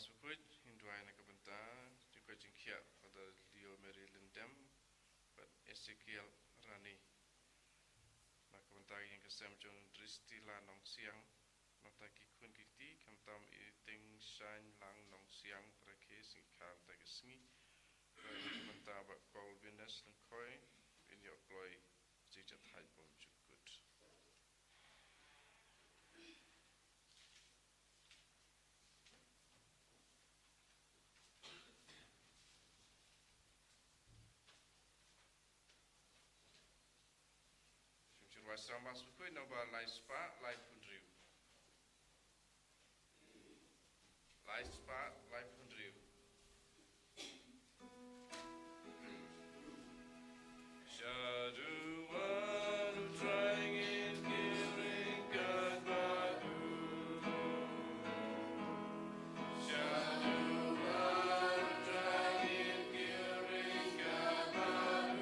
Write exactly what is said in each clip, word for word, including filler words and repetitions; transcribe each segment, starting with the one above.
Sukhuid, ngin duwai na ka bynta jong ka jingkhiah Father Leo Mary Lyndem bad Ezekiel Rani. Na ka bynta ka ïing ka sem jong Dristila Nongsiang, na ka bynta ki khun ki kti, khamtam i Tingshain Lang Nongsiang, para ki sngikha na ka bynta ka sngi. Bad na ka bynta Bah Colvin Lyngkhoi, ngin ïoh kloi jingjathait bymjukut. Shim shim wa sram ba sukhuid nombar lai spah laiphew hynriew. Lai spah laiphew hynriew. Shaduwan u Trai ngin kyrkhu ïa u. Shaduwan u Trai ngin kyrkhu ïa u.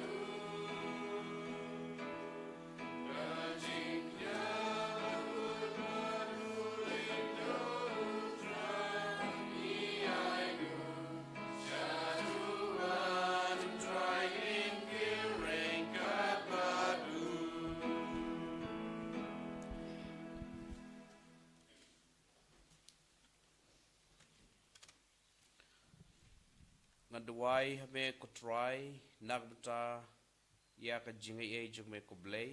Nga duwai ha me ko Trai, na ka bynta ïa ka jingaiei jong me ko Blei,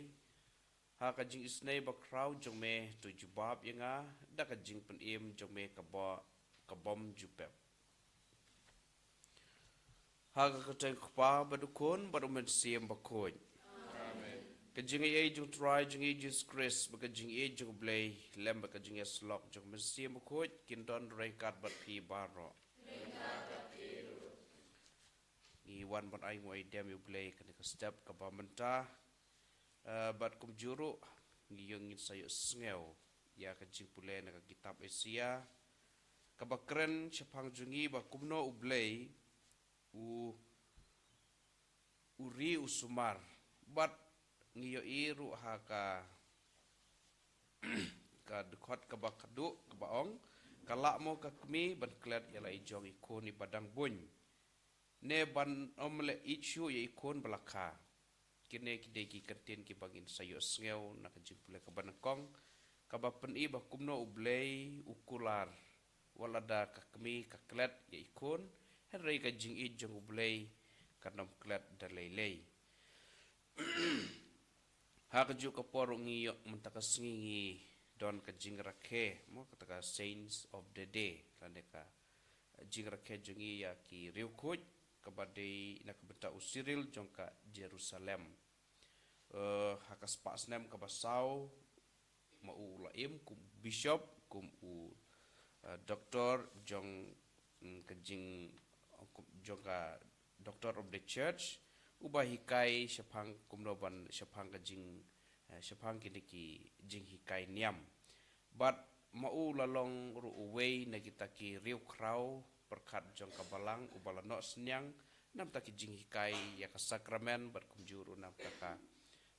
ha ka jingisynei bakhraw jong me, to jubab ïa nga da ka jingpynim jong me kaba, ka bym ju pep. Ha ka kyrteng u Kpa bad u Khun bad u Mynsiem Bakhuid. Amen. Ka jingaiei jong u Trai jong ngi Jisu Khrist bad ka jingïeit jong u Blei lem bad ka jingïasyllok jong u Mynsiem Bakhuid kin don ryngkat bad phi baroh. Ngi wan ban ai nguh ai dem ïa u Blei kane ka step kaba mynta. Eh, bad kumjuh ruh ngi ïoh, ngin sa ïohsngew ïa ka jingpule na ka kitab Isaïah kaba kren shaphang jong ngi ba kumno u Blei u, u ri u sumar. Bad ngi ïohi ruh ha ka, ka dkhot kaba khatduh kaba ong, ka lah mo ka kmie ban klet ïa la i jong i khun iba dang buiñ, ne ban ym leh ïeit shuh ïa i khun ba la kha. Kine ki dei ki kyntien kiba ngin sa ïohsngew na ka jingpule kaba nyngkong, kaba pyni ba kumno u Blei u kular wat lada ka kmie ka klet ïa i khun, hynrei ka jingïeit jong u Blei kan ym klet da lei lei. Ha kajuh ka por ruh ngi ïoh mynta ka sngi ngi don ka jingrakhe, mo, kata ka Saints of the Day, lane ka jingrakhe jong ngi ïa ki riewkhuid, kaba dei na ka bynta u Cyril jong ka Jerusalem. Eh, ha ka spah snem kaba saw, ma u la im kum bishop, kum u, eh, doctor jong, mm, ka jing, jong ka doctor of the church, uba hikai shaphang kumno ban shaphang ka jing, eh, shaphang kine ki jinghikai niam. Bad ma u la long ruh uwei na kita ki riewkhraw pyrkhat jong ka balang uba la noh synñiang na bynta ki jinghikai ïa ka sakramen bad kumjuh ruh na bynta ka,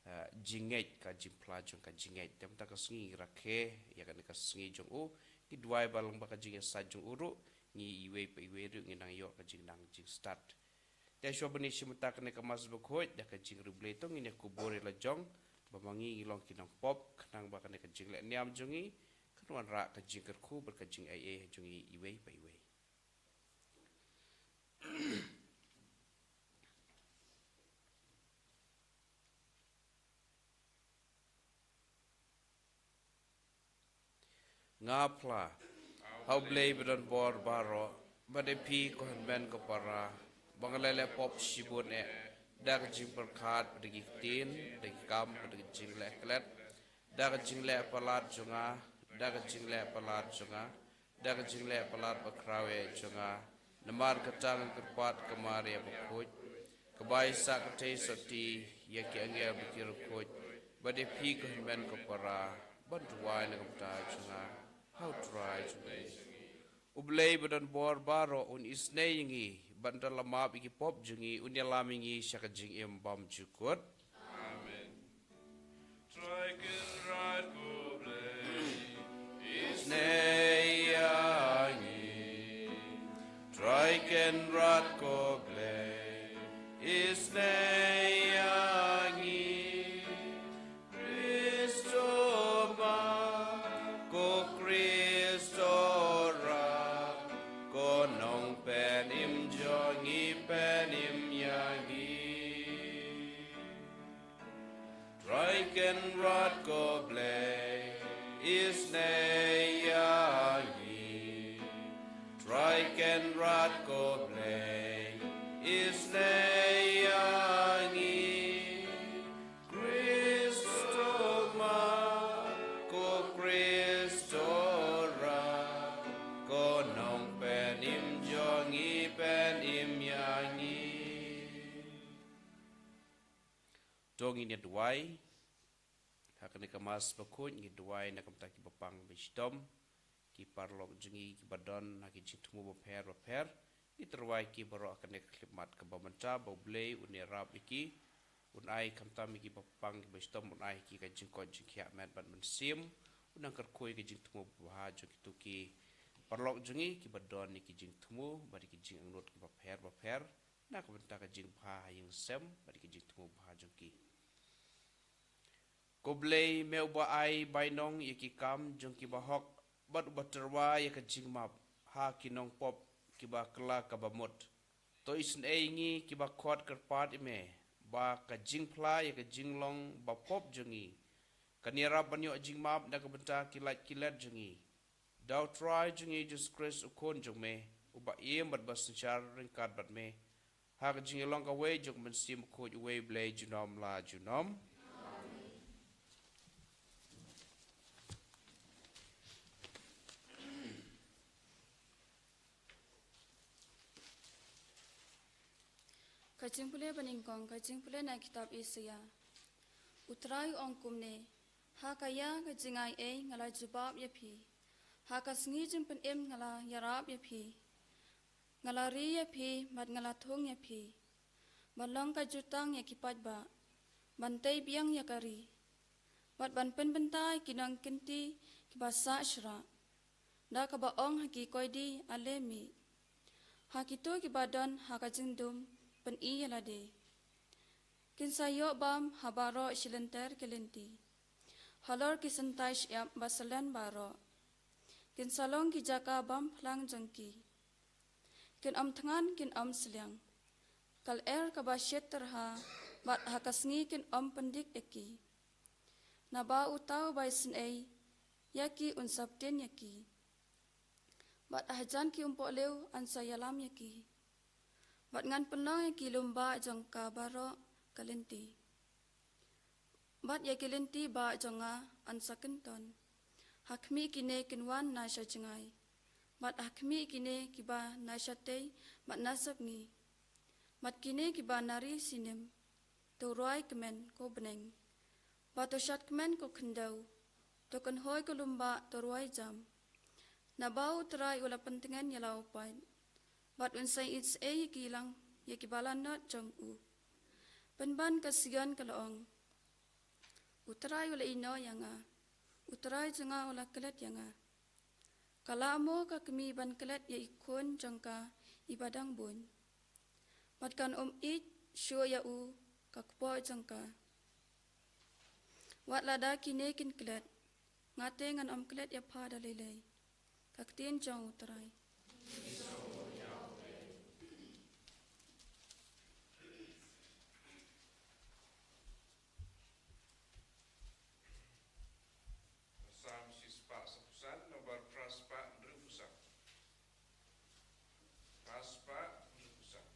eh, jingngeit, ka jingphla jong ka jingngeit. Te mynta ka sngi ngi rakhe ïa kane ka sngi jong u, ngi duwai ba lyngba ka jingïasaid jong u ruh, ngi iwei pa iwei ruh ngin nang ïoh ka jingnang jingstad. Te shuwa ban ïashim bynta kane ka Mass Bakhuid, da ka jingriewblei to ngin ïa kubur ïa la jong, ba ma ngi ngi long ki nongpop, khnang ba kane ka jingleh niam jong ngi kan wanrah ka jingkyrkhu bad ka jingaiei jong ngi iwei pa iwei. Nga phla ha U Blei ba don bor baroh, ba da phi ko hynmen ko para, ba nga la leh pop shibun eh, da ka jingpyrkhat, da ki ktien, da ki kam, da ka jingleh klet, da ka jingleh palat jong nga, da ka jingleh palat jong nga, da ka jingleh palat bakhraw eh jong nga. Namar kata ngan kyrpad ka Maria Bakhuid, kaba ai sa ka thei sotti ïa ki angel bad ki riewkhuid, ba da phi ko hynmen ko para, ban duwai na ka bynta jong nga ha U Trai jong ngi. U Blei ba don bor baroh un isynei ïa ngi, bad un da la map ïa ki pop jong ngi, un ïalam ïa ngi sha ka jingim bymjukut. Amen. Trai Kynrad ko Blei, isynei ïa ngi. Kynrad ko Blei, isynei ïa ngi. Khristo ma, ko Khristo ra, ko nongpynim jong ngi, pynim ïa ngi. Trai Kynrad ko Blei, isynei ïa ngi. Trai Kynrad ko Blei, isynei ïa ngi. Khristo ma, ko Khristo ra, ko nongpynim jong ngi, pynim ïa ngi. To ngin ïa duwai. Ha kane ka Mass bakhuid ngi duwai na ka bynta ki bapang bashitom, ki paralok jong ngi kiba don ha ki jingthmu bapher bapher. Ngi tyrwa ïa ki baroh ha kane ka khyllipmat kaba mynta, ba U Blei un ïarap ïa ki, un ai khamtam ïa ki bapang kiba shitom, un ai ïa ki ka jingkoit jingkhiah met bad mynsiem, un nang kyrkhu ïa ki jingthmu babha jong kito ki paralok jong ngi kiba don ïa ki jingthmu bad ïa ki jingangnud kiba pher bapher, na ka bynta ka jingbha ha ïing sem bad ïa ki jingthmu babha jong ki. Ko Blei, me uba ai bainong ïa ki kam jong kiba hok, bad uba tyrwa ïa ka jingmap ha ki nongpop kiba kylla kaba mut. To isynei ïa ngi kiba khot kyrpad ïa me, ba ka jingphla ïa ka jinglong bapop jong ngi kan ïarap ban ïoh jingmap na ka bynta ki lait ki let jong ngi. Da U Trai jong ngi Jisu Khrist U Khun jong me, uba im bad ba synshar ryngkat bad me, ha ka jingïalong kawei jong U Mynsiem Bakhuid, uwei U Blei junom la junom. Ka jingpule banyngkong, ka jingpule na kitab Isaïah. U Trai u ong kumne: Ha kata ka jingaiei nga la jubab ïa phi. Ha ka sngi jingpynim nga la ïarap ïa phi. Nga la ri ïa phi, bad nga la thung ïa phi. Ban long ka jutang ïa ki paidbah, ban tei biang ïa ka ri, bad ban pynbynta ïa ki nongkynti kiba sah shrah. Da kaba ong ha ki koidi, ale mih. Ha kito kiba don ha ka jingdum, pyni ïa lade. Kin sa ïoh bam ha baroh shi lynter ki lynti, halor ki syntai shyiap ba salen baroh. Kin sa long ki jaka bam phlang jong ki. Kin ym thngan, kin ym sliang. Ka lyer kaba shit tyrha, bad ha ka sngi kin ym pyndik ïa ki. Naba uta uba isynei ïa ki un sa btin ïa ki, bad hajan ki umpohliew yn sa ïalam ïa ki. Bad ngan pynlong ïa ki lymbah jong ka baroh ka lynti, bad ïa ki lynti bah jong nga yn sa kynton. Ha khmih kine kin wan na sha jngai, bad ha khmih kine kiba na shatei bad na sepngi, bad kine kiba na ri sinim. To rwai kmen, ko bneng, bad to shad kmen, ko khyndew. To kynhoi, ko lymbah, to rwai jam. Naba U Trai u la pyntngen ïa la u paid, bad un sa isynei ïa ki lang ïa kiba lanot jong u. Pynban ka Sion ka la ong: U Trai u la ïehnoh ïa nga, U Trai jong nga u la klet ïa nga. Ka la mo ka kmie ban klet ïa i khun jong ka iba dang bun, bad kan ym ïeit shuh ïa u ka kpoh jong ka. Wat lada kine kin klet, nga te ngan ym klet ïa pha da lei lei. Ka ktien jong U Trai. Salm shispah saphew san, nombar phra spah hynriewphew san. Phra spah hynriewphew san.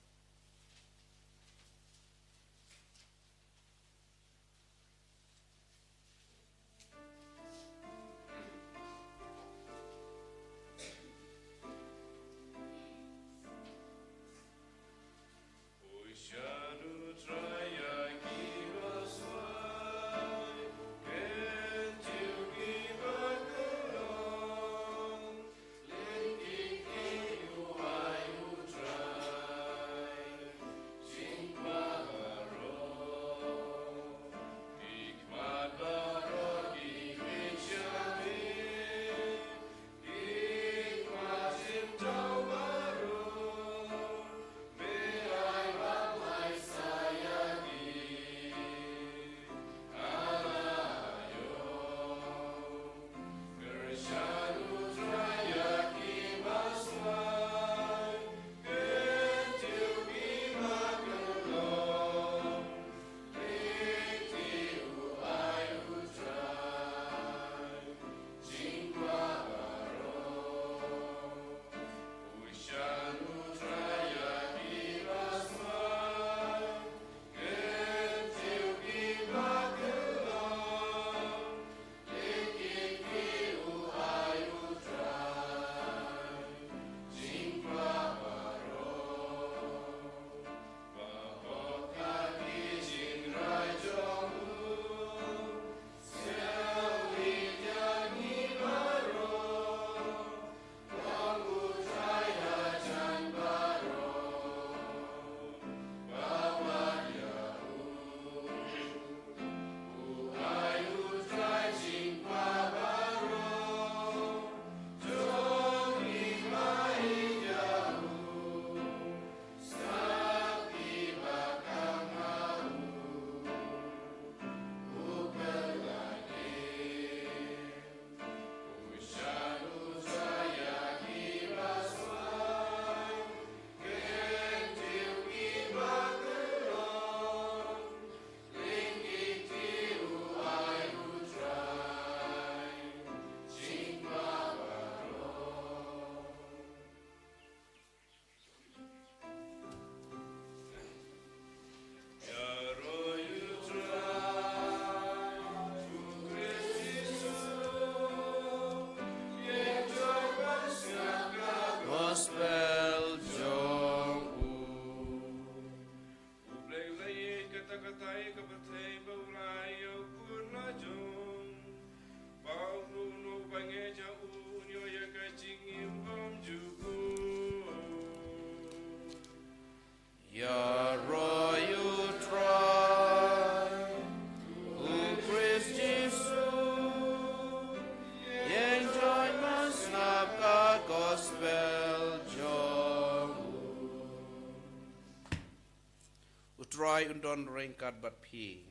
Trai un don ryngkat bad phi.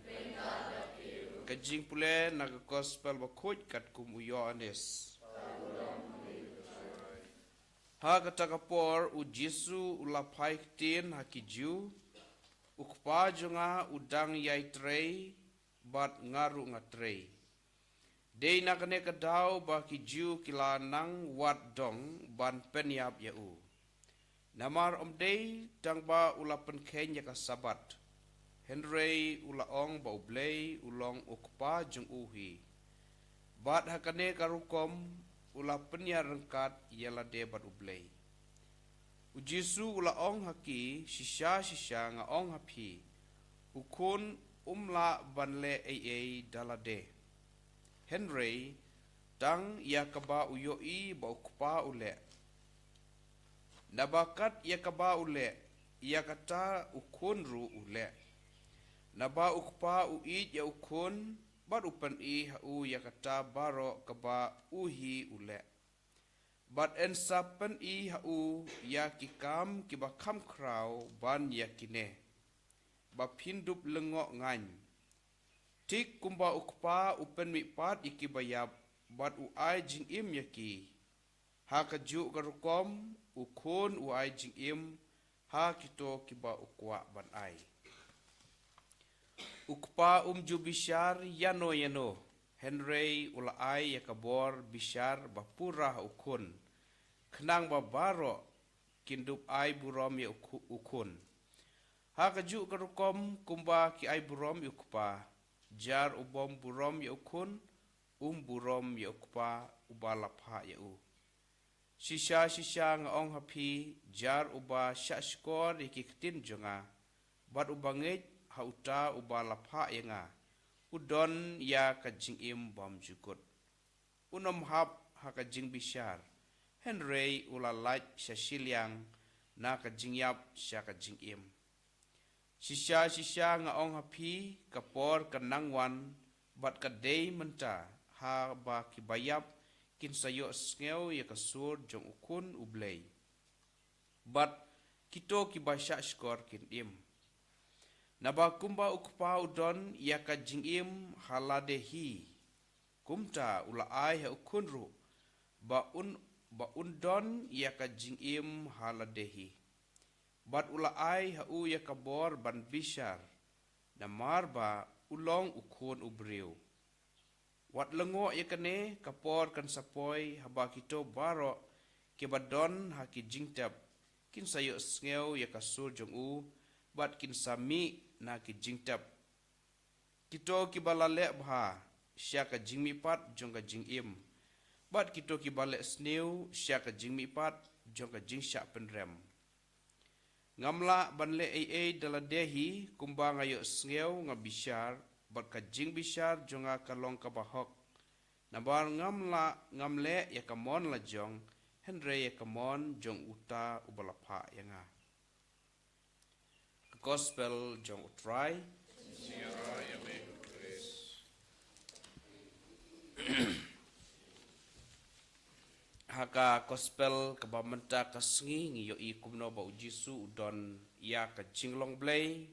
Ka jingpule na ka gospel bakhuid katkum u Ïoannis. Ha kata ka por u Jisu u la phai ktien ha ki Jiw, U Kpa jong nga u dang ïai trei, bad nga ruh nga trei. Dei na kane ka daw ba ki Jiw ki la nang wad dong ban pynïap ïa u. Namar ym dei tang ba u la pynkheiñ ïa ka Sabbath, hynrei u la ong ba U Blei u long U Kpa jong u hi. Bad ha kane ka rukom u la pynïaryngkat ïa lade bad U Blei. U Jisu u la ong ha ki, Shisha shisha nga ong ha phi, u khun um lah ban leh ei ei da lade, hynrei tang ïa kaba u ïohi ba U Kpa u leh. Naba kat ïa kaba u leh, ïa kata u khun ruh u leh. Naba U Kpa u ïeit ïa u khun, bad u pyni ha u ïa kata baroh kaba u hi u leh. Bad yn sa pyni ha u ïa ki kam kiba kham khraw ban ïa kine, ba phin dup lyngngoh ngan. Thik kumba U Kpa u pynmihpat ïa kiba ïap, bad u ai jingim ïa ki, ha kajuh ka rukom u khun u ai jingim ha kito kiba u kwah ban ai. U Kpa um ju bishar ïano ïano, hynrei u la ai ïa ka bor bishar ba pura ha u khun, khnang ba baroh kin dup ai burom ïa u khu-, u khun. Ha kajuh ka rukom kumba ki ai burom ïa U Kpa, jar u bym burom ïa u khun, um burom ïa U Kpa uba la phah ïa u. Shisha shisha nga ong ha phi, jar uba shahshkor ïa ki ktien jong nga, bad uba ngeit ha uta uba la phah ïa nga, u don ïa ka jingim bymjukut. Un ym hap ha ka jingbishar, hynrei u la lait sha shiliang na ka jingïap sha ka jingim. Shisha shisha nga ong ha phi, ka por ka nang wan, bad ka dei mynta, haba kiba ïap kin sa ïohsngew ïa ka sur jong u Khun U Blei. Bad kito kiba shahshkor kin im. Naba kumba U Kpa u don ïa ka jingim ha lade hi, kumta u la ai ha u Khun ruh, ba un, ba un don ïa ka jingim ha lade hi. Bad u la ai ha u ïa ka bor ban bishar, namar ba u long u Khun u briew. Wat lyngngoh ïa kane, ka por kan sa poi haba kito baroh kiba don ha ki jingtep kin sa ïohsngew ïa ka sur jong u, bad kin sa mih na ki jingtep. Kito kiba la leh bha sha ka jingmihpat jong ka jingim, bad kito kiba leh sniew sha ka jingmihpat jong ka jingshah pynrem. Ngam lah ban leh ei ei da lade hi, kumba nga ïohsngew nga bishar, bad ka jingbishar jong nga ka long kaba hok. Namar ngam lah, ngam leh ïa ka mon la jong, hynrei ïa ka mon jong uta uba la phah ïa nga. Ka Gospel jong U Trai. Ha ka Gospel kaba mynta ka sngi ngi ïohi kumno ba U Jisu u don ïa ka jinglong Blei.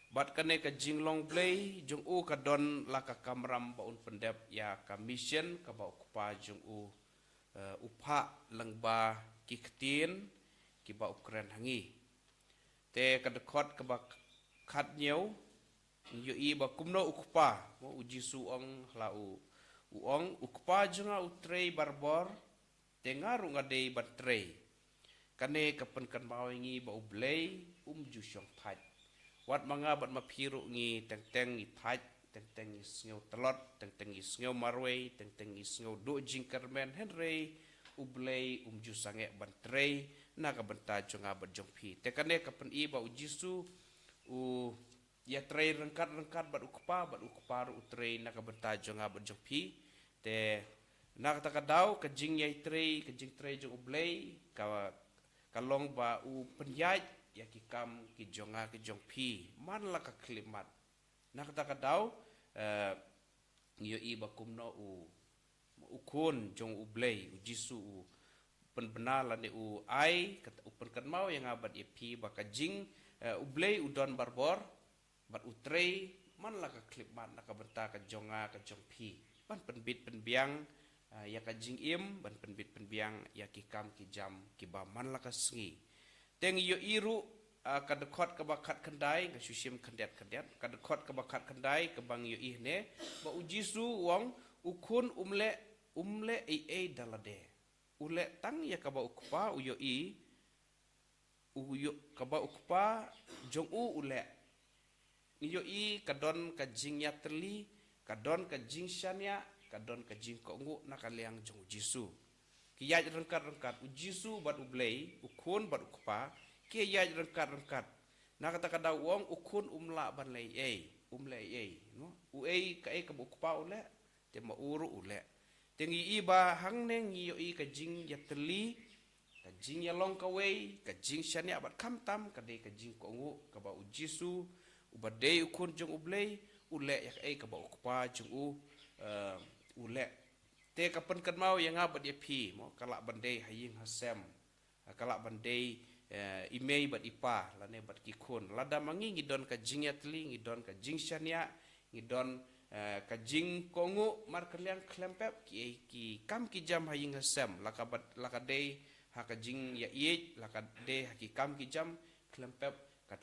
Bad kane ka jinglong Blei jong u ka don la ka kamram ba un pyndep ïa ka mission kaba U Kpa jong u, eh, u phah lyngba ki ktien kiba u kren ha ngi. Te ka dkhot kaba khathynñiew, ngi ïohi ba kumno U Kpa, mo, U Jisu u ong ha la u, u ong, U Kpa jong nga u trei barabor, te nga ruh nga dei ban trei. Kane ka pynkynmaw ïa ngi ba U Blei um ju shong thait. Wat ma nga bad ma phi ruh ngi teng teng ngi thait, teng teng ngi sngew tlot, teng teng ngi sngew marwei, teng teng ngi sngew duh jingkyrmen, hynrei U Blei um ju sangeh ban trei na ka bynta jong nga bad jong phi. Te kane ka pyni ba U Jisu u ïatrei ryngkat ryngkat bad U Kpa, bad U Kpa ruh u trei na ka bynta jong nga bad jong phi. Te na kata ka daw ka jingïatrei, ka jingtrei jong U Blei ka, ka long ba u pynïaid ïa ki kam ki jong nga ki jong phi man la ka khyllipmat. Na kata ka daw, eh, ngi ïohi ba kumno u, u Khun jong U Blei, U Jisu u pynbna lane u ai, kat-, u pynkynmaw ïa nga bad ïa phi ba ka jing, eh, U Blei u don barabor, bad u trei man la ka khyllipmat na ka bynta ka jong nga ka jong phi, ban pynbit pynbiang, ah, ïa ka jingim, ban pynbit pynbiang ïa ki kam ki jam kiba man la ka sngi. Te ngi ïohi ruh, ah, ka dkhot kaba khatkhyndai, nga shu shim khyndiat khyndiat, ka dkhot kaba khatkhyndai kaba ngi ïohi ne, ba u Jisu u ong, u khun um leh, um leh ei ei da lade. U leh tang ïa kaba u kpa u ïohi, u ïoh kaba u kpa jong u u leh. Ngi ïohi ka don ka jingïatylli, ka don ka jingshaniah, ka don ka jingkohnguh na ka liang jong u Jisu. Ki ïaid ryngkat ryngkat, u Jisu bad u Blei, u khun bad u kpa, ki ïaid ryngkat ryngkat. Na kata ka daw u ong u khun um lah ban leh ei ei, um leh ei ei, no? U ei kaei kaba u kpa u leh, te ma u ruh u leh. Te ngi ïohi ba hangne ngi ïohi ka jingïatylli, ka jingïalong kawei, ka jingshaniah bad khamtam ka dei ka jingkohnguh kaba u Jisu, uba dei u khun jong u Blei, u leh ïa kaei kaba u kpa jong u, eh, u leh. Te ka pynkynmaw ïa nga bad ïa phi, mo, ka lah ban dei ha ïing ha sem. Ka lah ban dei, eh, i mei bad i pa, lane bad ki khun. Lada ma ngi ngi don ka jingïatylli, ngi don ka jingshaniah, ngi don, eh, ka jingkohnguh markylliang khlem pep ki, ki kam ki jam ha ïing ha sem, la ka bad, la ka dei ha ka jingïaieit, la ka dei ha ki kam ki jam khlem pep ka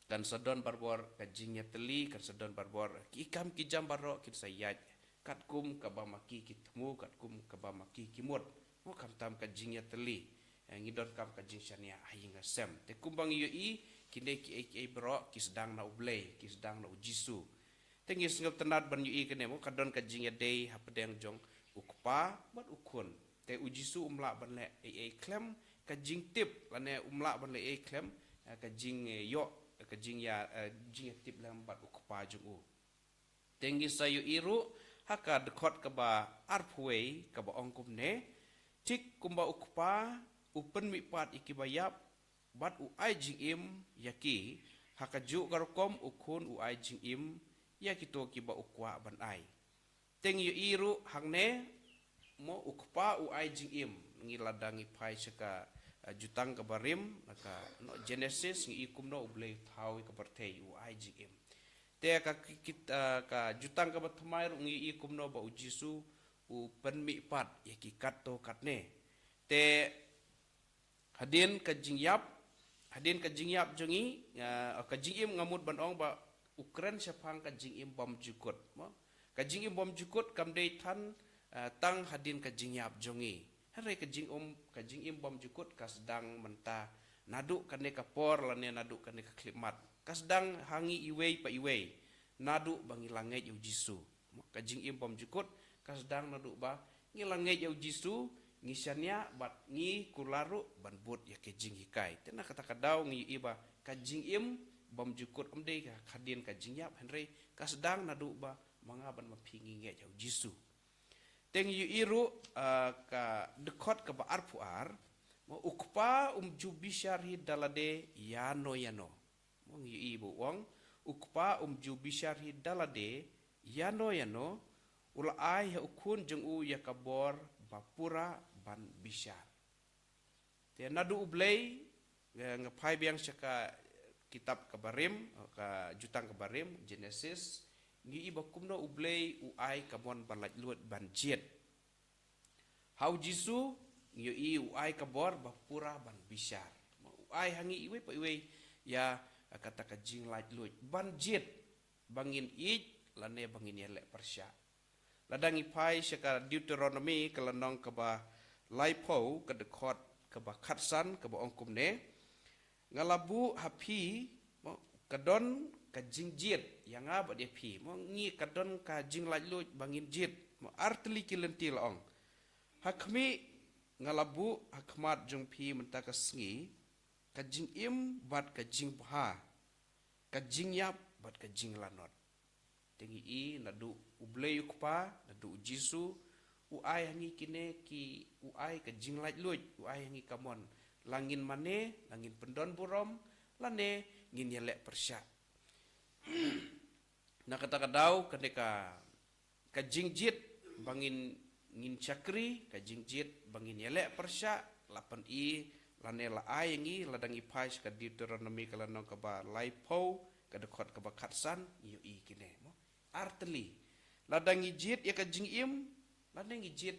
kan sa don barabor ka jingïatylli, kan sa don barabor ki kam ki jam baroh kin sa ïaid katkum kaba ma ki ki thmu, katkum kaba ma ki ki mut. Mo khamtam ka jingïatylli, eh, ngi don kam ka jingshaniah ha ïing ha sem. Te kumba ngi ïohi, kine kiei kiei baroh ki sdang na u Blei, ki sdang na u Jisu. Te ngi sngewtynnad ban ïohi kane mo ka don ka jingïadei hapdeng jong u kpa bad u khun. Te u Jisu um lah ban leh ei ei khlem ka jingtip, lane um lah ban leh ei ei khlem, eh, ka jing, eh, ïoh, eh, ka jingïa, eh, jingïatip lem bad u kpa jong u. Te ngi sa ïohi ruh ha ka dkhot kaba arphew wei kaba ong kumne, thik kumba u kpa u pynmihpat ïa kiba ïap, bad u ai jingim ïa ki, ha kajuh ka rukom u khun u ai jingim ïa kito kiba u kwah ban ai. Te ngi ïohi ruh hangne, mo u kpa u ai jingim, ngi lada ngi phai sha ka, eh, jutang kaba rim, na ka, no, Genesis, ngi ïohi kumno u Blei u thaw ïa ka pyrthei u ai jingim. Te ka ki-, kit-, eh, ka jutang kaba thymmai ruh ngi ïohi kumno ba u Jisu u pynmihpat ïa ki katto katne. Te hadien ka jingïap, hadien ka jingïap jong ngi, ah, ka jingim nga mut ban ong ba u kren shaphang ka jingim bymjukut, mo. Ka jingim bymjukut kam dei than, ah, tang hadien ka jingïap jong ngi. Hynrei ka jingim, ka jingim bymjukut ka sdang mynta naduh kane ka por lane naduh kane ka khyllipmat. Ka sdang ha ngi iwei pa iwei naduh ba ngi la ngeit ïa u Jisu. Ka jingim bymjukut ka sdang naduh ba ngi la ngeit ïa u Jisu, ngi shaniah bad ngi kular ruh ban bud ïa ka jinghikai. Te na kata ka daw ngi ïohi ba ka jingim bymjukut ym dei ka hadien ka jingïap, hynrei ka sdang naduh ba ma nga bad ma phi ngi ngeit ïa u Jisu. Te ngi ïohi ruh, ah, ka dkhot kaba arphew ar, mo u kpa um ju bishar hi da lade ïano ïano. Mo ngi ïohi ba u ong, u kpa um ju bishar hi da lade ïano ïano, u la ai ha u khun jong u ïa ka bor ba pura ban bishar. Te naduh u Blei, nga, nga phai biang sha ka kitab kaba rim, ka jutang kaba rim, Genesis, ngi ïohi ba kumno u Blei u ai ka mon ba laitluid ban jied. Ha u Jisu, ngi ïohi u ai ka bor ba pura ban bishar. U ai ha ngi iwei pa iwei ïa kata ka jinglaitluid ban jied, ba ngin ïeit lane ba ngin ïaleh pyrshah. Lada ngi phai sha ka Deuteronomi ka lynnong kaba laiphew, ka dkhot kaba khatsan kaba ong kumne, nga la buh ha phi, mo, ka don ka jingjied ïa nga bad ïa phi, mo, ngi ka don ka jinglaitluid ba ngin jied, mo, artylli ki lynti la ong. Ha khmih, nga la buh ha khmat jong phi mynta ka sngi ka jingim bad ka jingbha, ka jingïap bad ka jinglanot. Te ngi ïohi naduh u Blei u Kpa, naduh u Jisu, u ai ha ngi kine ki, u ai ka jinglaitluid, u ai ha ngi ka mon la ngin mane, la ngin pyndon burom, lane ngin ïaleh pyrshah. Na kata ka daw, kane ka, ka jingjied ba ngin, ngin shakri, ka jingjied ba ngin ïaleh pyrshah, la pyni, lane la ai ha ngi, lada ngi phai sha ka Deuteronomi ka lynnong kaba laiphew, ka dkhot kaba khatsan, ngi ïohi kine, mo. Ar tylli. Lada ngi jied ïa ka jingim, lada ngi jied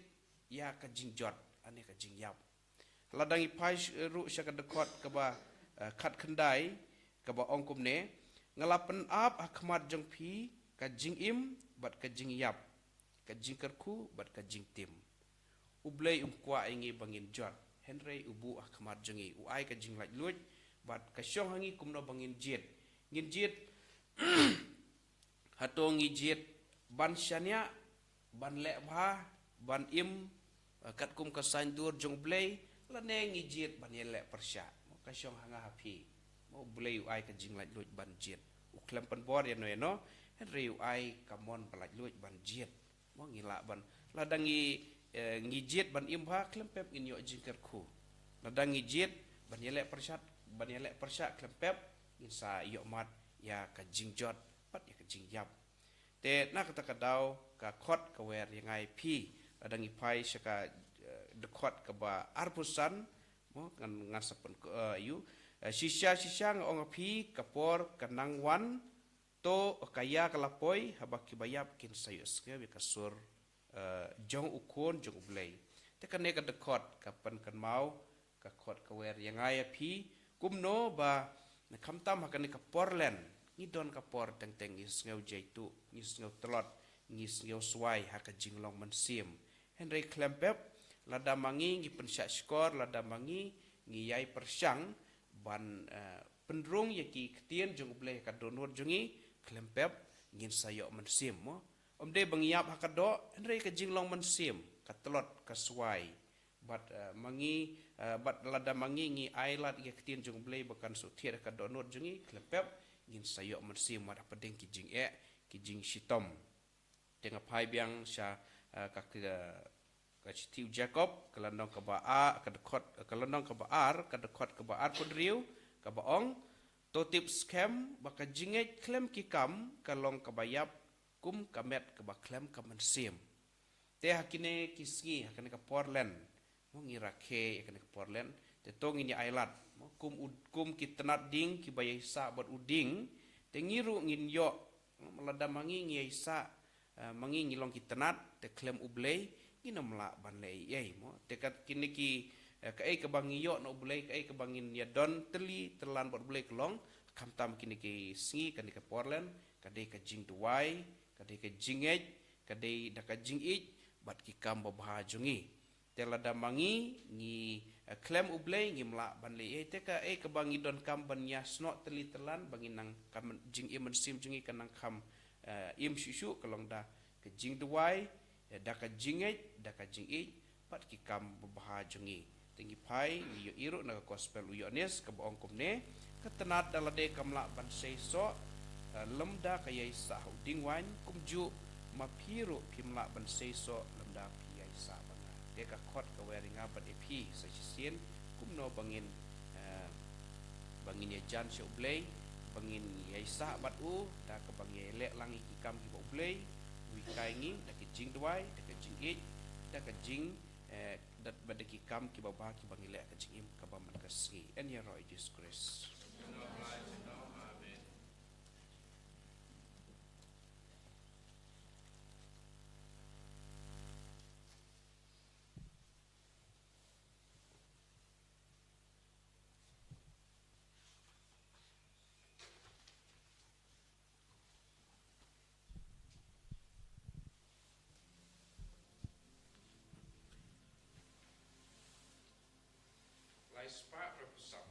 ïa ka jingjot, ane ka jingïap. Lada ngi phai sh-, ruh sha ka dkhot kaba, eh, khatkhyndai, kaba ong kumne, nga la pynap ha khmat jong phi ka jingim bad ka jingïap, ka jingkyrkhu bad ka jingtim. U Blei um kwah ïa ngi ba ngin jot, hynrei u buh ha khmat jong ngi, u ai ka jinglaitluid, bad ka shong ha ngi kumno ba ngin jied. Ngin jied, hato ngi jied ban shaniah, ban leh bha, ban im, eh, katkum ka saiñdur jong U Blei, lane ngi jied ban ïaleh pyrshah. Mo, ka shong ha nga ha phi. Mo, U Blei u ai ka jinglaitluid ban jied. U khlem pynbor ïano ïano, hynrei u ai ka mon ba laitluid ban jied. Mo, ngi lah ban, lada ngi, eh, ngi jied ban im bha, khlem pep ngin ïoh jingkyrkhu. Lada ngi jied ban ïaleh pyrshah, ban ïaleh pyrshah, khlem pep ngin sa ïoh mad ïa ka jingjot bad ïa ka jingïap. Te na kata ka daw, ka khot ka wer ïa nga ïa phi, lada ngi phai sha ka, eh, dkhot kaba arphew san, mo, ngan, ngan sa pyn, eh, ïa u, eh, shisha, shisha nga ong ïa phi, ka por ka nang wan, to ka ïa ka la poi, haba kiba ïap kin sa ïohsngew ïa ka sur, eh, jong u Khun jong U Blei. Te kane ka dkhot ka pynkynmaw, ka khot ka wer ïa nga ïa phi, kumno ba, khamtam ha kane ka por len, ngi don ka por teng teng ngi sngew jaituh, ngi sngew tlot, ngi sngew swai ha ka jinglong mynsiem. Hynrei khlem pep, lada ma ngi ngi pynshah shkor, lada ma ngi ngi ïai pyrshang ban, eh, pynrung ïa ki ktien jong U Blei ha ka dohnud jong ngi, khlem pep ngin sa ïoh mynsiem, mo. Ym dei ba ngi ïap ha ka doh, hynrei ka jinglong mynsiem, ka tlot, ka swai. Bad, eh, ma ngi, eh, bad lada ma ngi ngi ailad ïa ka ktien jong U Blei ba kan shu thied ha ka dohnud jong ngi, khlem pep ngin sa ïoh mynsiem wat hapdeng ki jingeh, ki jingshitom. Te nga phai biang sha, eh, ka, ka, ka shithi u Jakob, ka lynnong kaba ar, ka dkhot, ka lynnong kaba ar, ka dkhot kaba arphew hynriew, kaba ong, to tip skhem ba ka jingngeit khlem ki kam ka long kaba ïap, kum ka met kaba khlem ka mynsiem. Te ha kine ki sngi, ha kane ka por len, mo, ngi rakhe ïa kane ka por len, te to ngin ïa ailad, mo, kum u, kum ki tnat ding kiba ïai sah bad u ding, te ngi ruh ngin ïoh, mo, lada ma ngi ngi ïai sah, eh, ma ngi ngi long ki tnat, te khlem U Blei, ngin ym lah ban leh ei ei, mo. Te ka kine ki, eh, kaei kaba ngi ïoh na U Blei, kaei kaba ngin ïa don tylli, tyrlan bad U Blei ka long, khamtam kine ki sngi, kane ka por len, ka dei ka jingduwai, ka dei ka jingngeit, ka dei da ka jingïeit, bad ki kam babha jong ngi. Te lada ma ngi, ngi, eh, khlem U Blei, ngim lah ban leh ei ei, te kaei kaba ngi donkam ban ïa snoh tylli tyrlan, ba ngin nang kham jingim mynsiem jong ngi kan nang kham, eh, im shuh shuh, ka long da ka jingduwai, eh, da ka jingngeit, da ka jingïeit, bad ki kam babha jong ngi. Te ngi phai, ngi ïohi ruh na ka gospel u Ïoannis, kaba ong kumne, ka tnat da lade kam lah ban sei soh, eh, lymda ka ïai sah ha u dieng waiñ, kumjuh ma phi ruh phim lah ban sei soh lymda phi ïai sah bad nga. Te ka khot ka wer ïa nga bad ïa phi sa shisien, kumno ba ngin, eh, ba ngin ïajan sha U Blei, ba ngin ïai sah bad u, da kaba ngi ïai leh lang ïa ki kam kiba U Blei u hikai ngi, da ka jingduwai, da ka jingïeit, da ka jing, eh, da, bad da ki kam kiba bha kiba ngi leh ka jingim kaba man ka sngi. Yn ïaroh ïa u Jisu Khrist. Lai spah hynriewphew saw.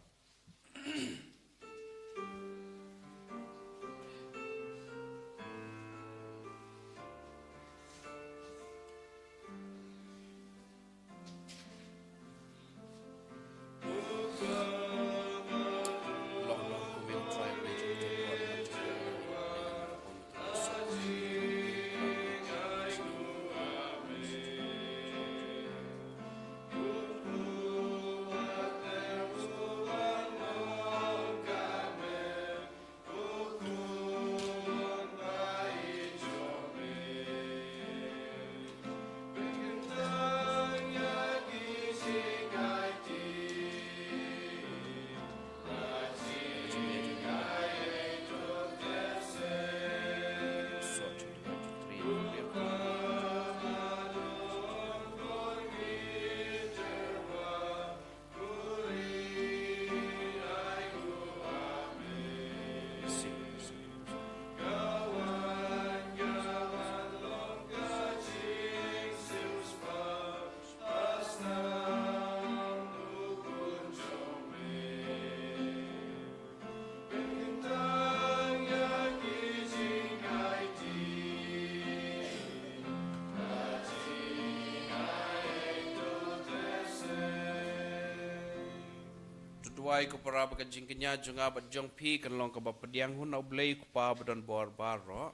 Ai ko para ba ka jingkñia jong nga bad jong phi kan long kaba pdiang hun na U Blei U Kpa ba don bor baroh.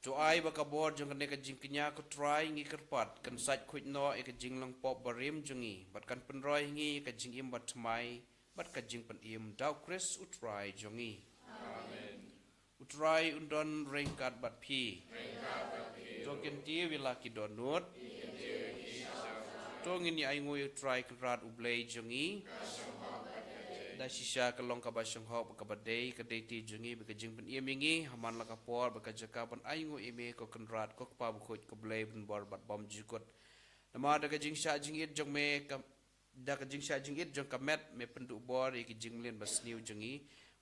To ai ba ka bor jong kane ka jingkñia ko Trai ngi kyrpad kan sait khuid noh ïa ka jinglong pop barim jong ngi bad kan pynroi ngi ïa ka jingim bathymmai bad ka jingpynim da U Khrist U Trai jong ngi. Amen. U Trai un don ryngkat bad phi. To kyntiew ïa la ki dohnud. To ngin ïa ainguh ïa U Trai Kynrad U Blei jong ngi. Da shisha ka long kaba shongkha bad kaba dei ka dei ti jong ngi bad ka jingpynim ïa ngi ha man la ka por bad ka jaka ban ainguh ïa me ko Kynrad ko Kpa bakhuid ko Blei ban bor bad bymjukut. Namar da ka jingshah jingit jong me ka da ka jingshah jingit jong ka met me pynduh bor ïa ki jingmlien basniew jong ngi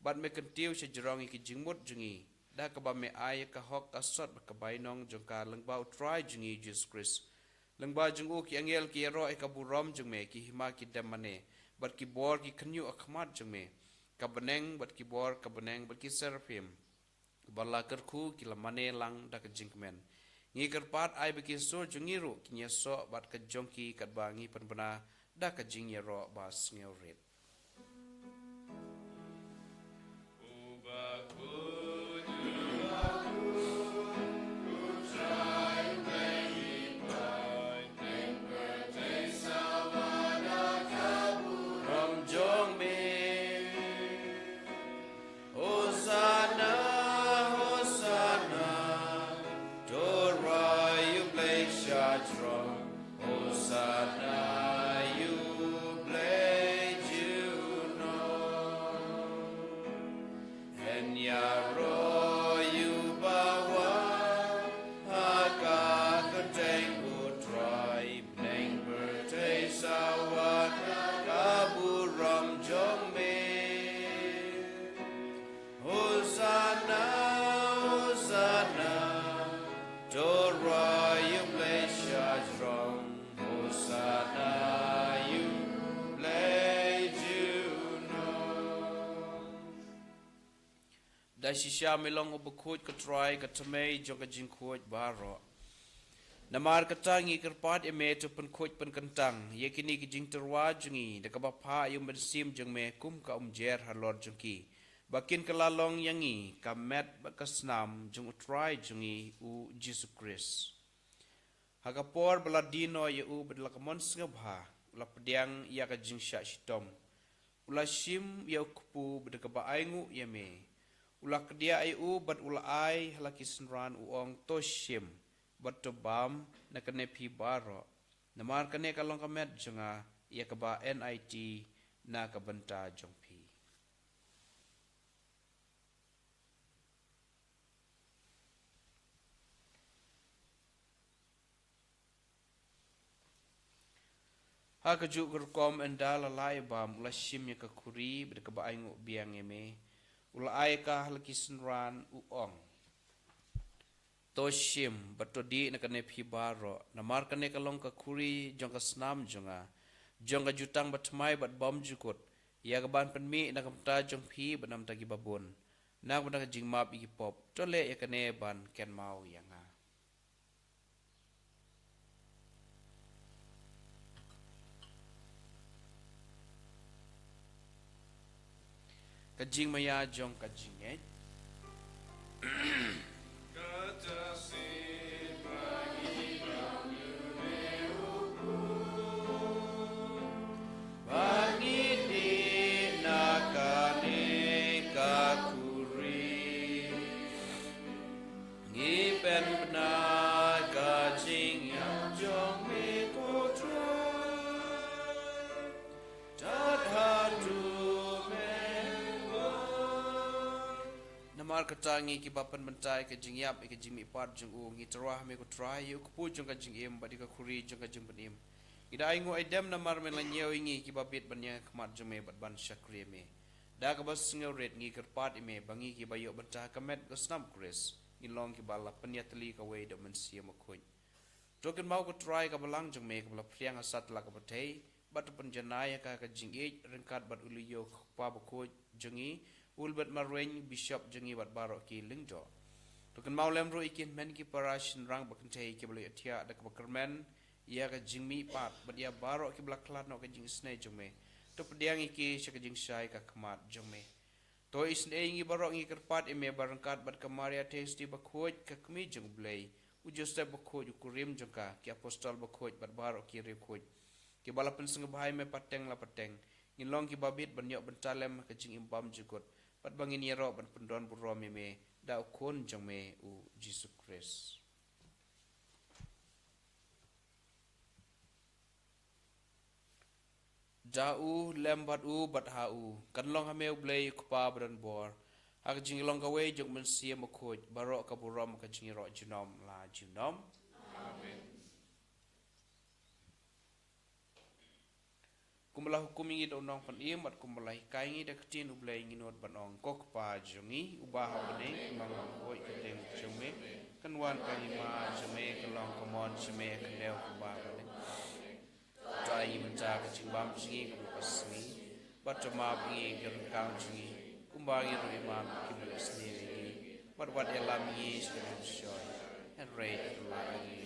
bad me kyntiew sha jrong ïa ki jingmut jong ngi da kaba me ai ïa ka hok ka sot bad ka bainong jong ka lyngba U Trai jong ngi Jisu Khrist. Lyngba jong u ki angel ki ïaroh ïa ka burom jong me, ki hima ki dem mane bad ki bor ki khynñiuh ha khmat jong me. Ka bneng bad ki bor ka bneng bad ki seraphim ba la kyrkhu ki la mane lang da ka jingkmen. Ngi kyrpad ai ba ki sur jong ngi ruh kin ïasoh bad ka jong ki katba ngi pynbna da ka jingïaroh ba sngewrit. Ram jong me. Hosanna, Hosanna, to rwai U Blei sha jrong. Hosanna, ïa U Blei junom. Hynñiewroh ïa u ba wan ha ka kyrteng U Trai. Bneng pyrthei sa wan ha ka burom jong me. Hosanna, Hosanna, to rwai U Blei sha jrong. Hosanna, ïa U Blei junom. Da shisha me long u bakhuid ko Trai, ka thymmei jong ka jingkhuid baroh. Namar kata ngi kyrpad ïa me, to pynkhuid pynkyntang ïa kine ki jingtyrwa jong ngi da kaba phah ïa u Mynsiem jong me kum ka umjer halor jong ki, ba kin kylla long ïa ngi ka met bad ka snam jong U Trai jong ngi U Jisu Khrist. Ha ka por ba la die noh ïa u bad la ka mon sngewbha, u la pdiang ïa ka jingshah shitom. U la shim ïa u kpu bad da kaba ainguh ïa me, u la kdiah ïa u bad u la ai ha la ki synran, u ong, to shim bad to bam na kane phi baroh. Namar kane ka long ka met jong nga, ïa kaba nit na ka bynta jong phi. Ha kajuh ka rukom ynda la lah ïa bam, u la shim ïa ka khuri bad da kaba ainguh biang ïa me, u la ai ka ha la ki synran, u ong, to shim bad to dih na kane phi baroh, namar kane ka long ka khuri jong ka snam jong nga, jong ka jutang bathymmai bad bymjukut, ïa kaban pynmih na ka bynta jong phi bad na ka bynta ki babun, na ka bynta ka jingmap ïa ki pop. To leh ïa kane ban kynmaw ïa nga. Ka jingmaïa jong ka jingngeit. Ba ngi dih na kane ka khuri, ngi pynbna ka jingïap jong me ko Trai. Tad haduh me wan. Namar kata ngi kiba pynbynta ïa ka jingïap, ïa ka jingmihpat jong u, ngi tyrwa ha me ko Trai, ïa u kpu jong ka jingim bad ïa ka khuri jong ka jingpynim. Ngi da ainguh aidem namar me la ñiew ïa ngi kiba bit ban ïeng ha khmat jong me bad ban shakri ïa me. Da kaba sngewrit ngi kyrpad ïa me ba ngi kiba ïoh bynta ha ka met ka snam Khrist, ngin long kiba la pynïatylli kawei da u Mynsiem Bakhuid. To kynmaw ko Trai ka balang jong me kaba la phriang ha satlak ka pyrthei, bad to pynjanai ïa ka ha ka jingïeit ryngkat bad u Leo Kpa Bakhuid jong ngi, u Albert Marwein, Bishop jong ngi bad baroh ki lyngdoh. To kynmaw lem ruh ïa ki hynmen ki para shynrang ba kynthei kiba la ïohthiah da kaba kyrmen ïa ka jingmihpat bad ïa baroh kiba la khlad noh ka jingisynei jong me. To pdiang ïa ki sha ka jingshai ka khmat jong me. To isynei ïa ngi baroh ngi kyrpad ïa me ba ryngkat bad ka Maria Theisotti bakhuid ka kmie jong U Blei, u Joseph bakhuid u kurim jong ka, ki apostol bakhuid bad baroh ki riewkhuid kiba la pynsngewbha ïa me pateng la pateng, ngin long kiba bit ban ïoh bynta lem ha ka jingim bymjukut bad ba ngin ïaroh ban pyndon burom ïa me da u Khun jong me u Jisu Khrist. Da u, lem bad u, bad ha u, kan long ha me U Blei U Kpa badonbor, ha ka jinglong kawei jong U Mynsiem Bakhuid, baroh ka burom ka jingïaroh junom la junom. Amen. Kumba la hukum ïa ngi da u Nongpynim bad kumba la hikai ïa ngi da ka ktien U Blei, ngi nud ban ong, Ko Kpa jong ngi uba ha bneng, ka mon kaba khuid ka dei jong me, kan wan ka hima jong me, kan long ka mon jong me ha ka kyndew kumba ha bneng. To ai ïa ngi mynta ka jingbam jong ngi kaba mynta ka sngi, bad to map ïa ngi ki ryngkang jong ngi, kumba ngi ruh ngi map ïa kiba leh sniew ïa ngi, bad wat ïalam ïa ngi sha ka jingshoi, hynrei to pynlait ïa ngi.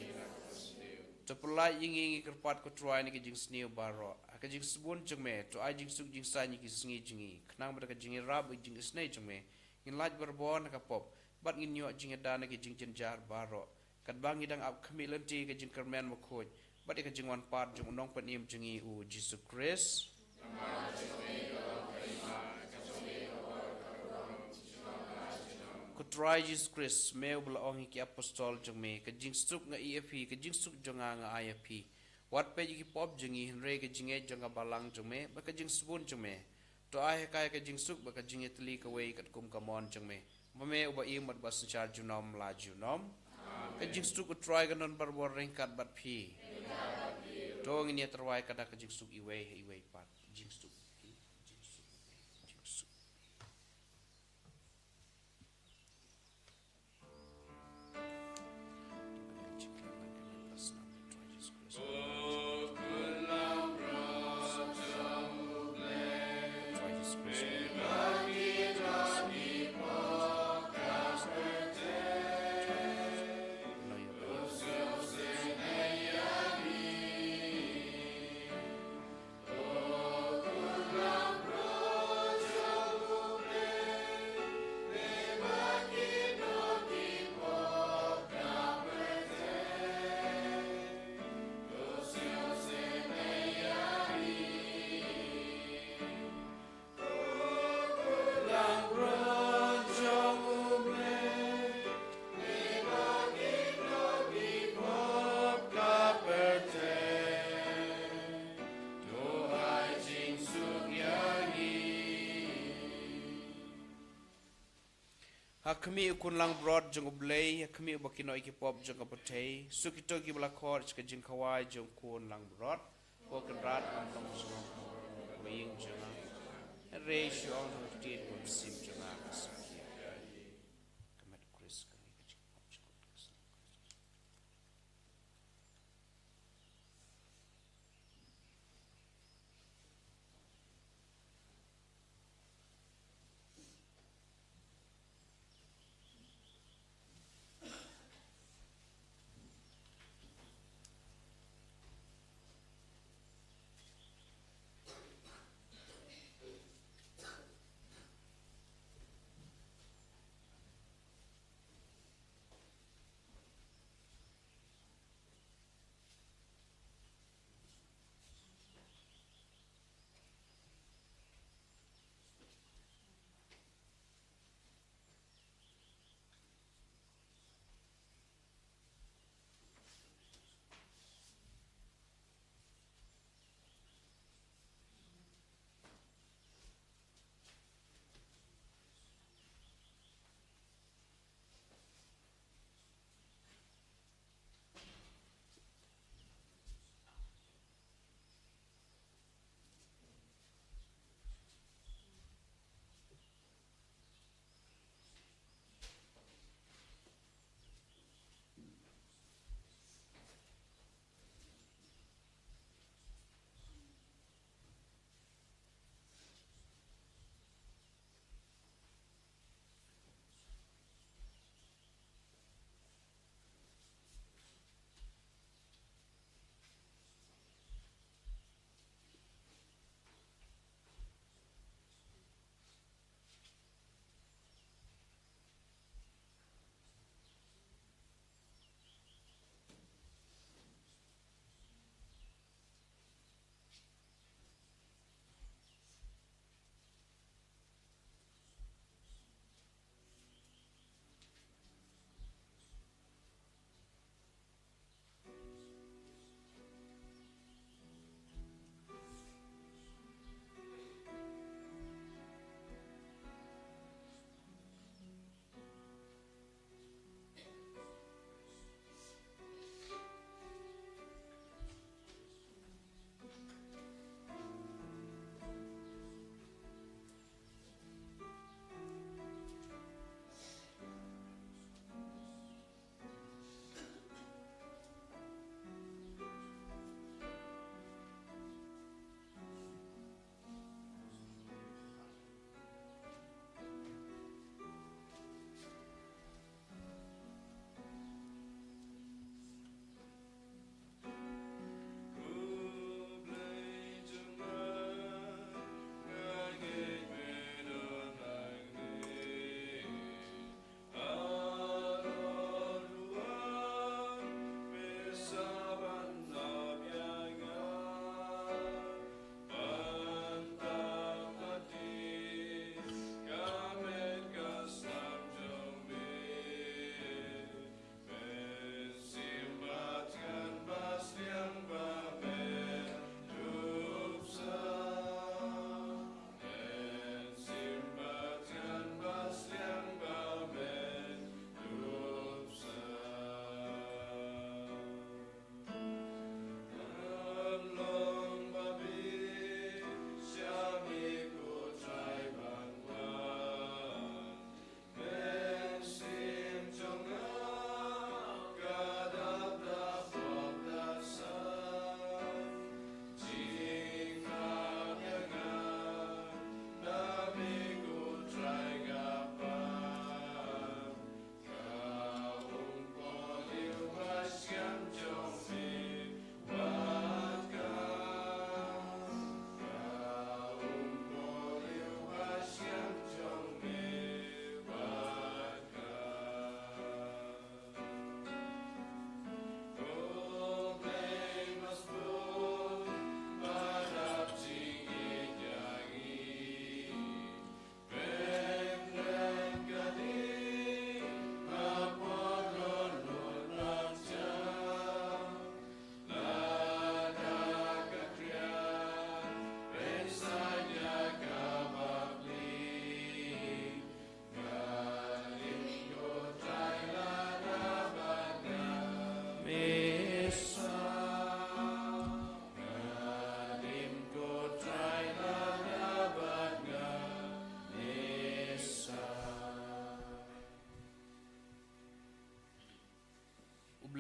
To pynlait ïa ngi, ngi kyrpad ko Trai, na ka jingsniew baroh, ha ka jingsbun jong me, to ai jingsuk jingsaiñ ïa ki sngi jong ngi, khnang ba da ka jingïarap bad jingisynei jong me, ngin lait barabor na ka pop, bad ngin ïoh jingïada na ki jingjynjar baroh, katba ngi dang ap khmih lynti ïa ka jingkyrmen bakhuid bad ïa ka jingwan pat jong u Nongpynim jong ngi u Jisu Khrist. Ko Trai Jisu Khrist, me uba la ong ïa ki apostol jong me, Ka jingsuk nga ai ïa phi, ka jingsuk jong nga nga ai ïa phi. Wat peit ïa ki pop jong ngi, hynrei ka jingngeit jong ka balang jong me bad ka jingsbun jong me. To ai ha ka ïa ka jingsuk bad ka jingïatylli kawei katkum ka mon jong me, ba me uba im bad uba synshar junom la junom. Ka jingsuk U Trai kan don barabor ryngkat bad phi. To ngin ïa tyrwa ïa ka da ka jingsuk iwei ha iwei pat. Jingsuk. Jingsuk. Jingsuk. Ha khmih u khun langbrot jong U Blei, ha khmih uba kynnoh ïa ki pop jong ka pyrthei, suk ïa kito kiba la khot sha ka jingkhawai jong u khun langbrot. Ko Kynrad, ngam long shuh ïing jong nga, hynrei shu ong ha ka ktien, ka mynsiem jong nga kan sa khih. Ka met Khrist ka ngi ka jingpop jong u Khrist.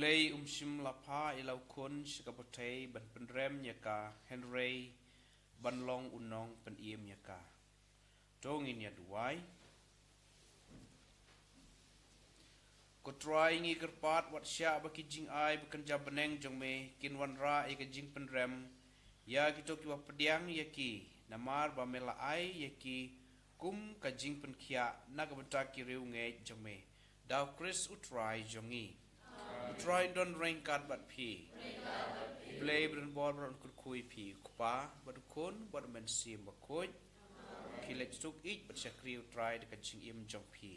Ei, um shym la phah ïa la u Khun sha ka pyrthei ban pynrem ïa ka, hynrei ban long u nongpynim ïa ka. To ngin ïa duwai. Ko Trai, ngi kyrpad wat shah ba ki jingai ba kynja bneng jong me kin wanrah ïa ka jingpynrem ïa kito kiba pdiang ïa ki, namar ba me la ai ïa ki kum ka jingpynkhiah na ka bynta ki riewngeit jong me, da u Khrist u Trai jong ngi. U Trai un don ryngkat bad phi. Blei badonbor un kyrkhu ïa phi, u Kpa bad u Khun bad u Mynsiem Bakhuid. Ki leit suk ïeit bad shakri u Trai da ka jingim jong phi.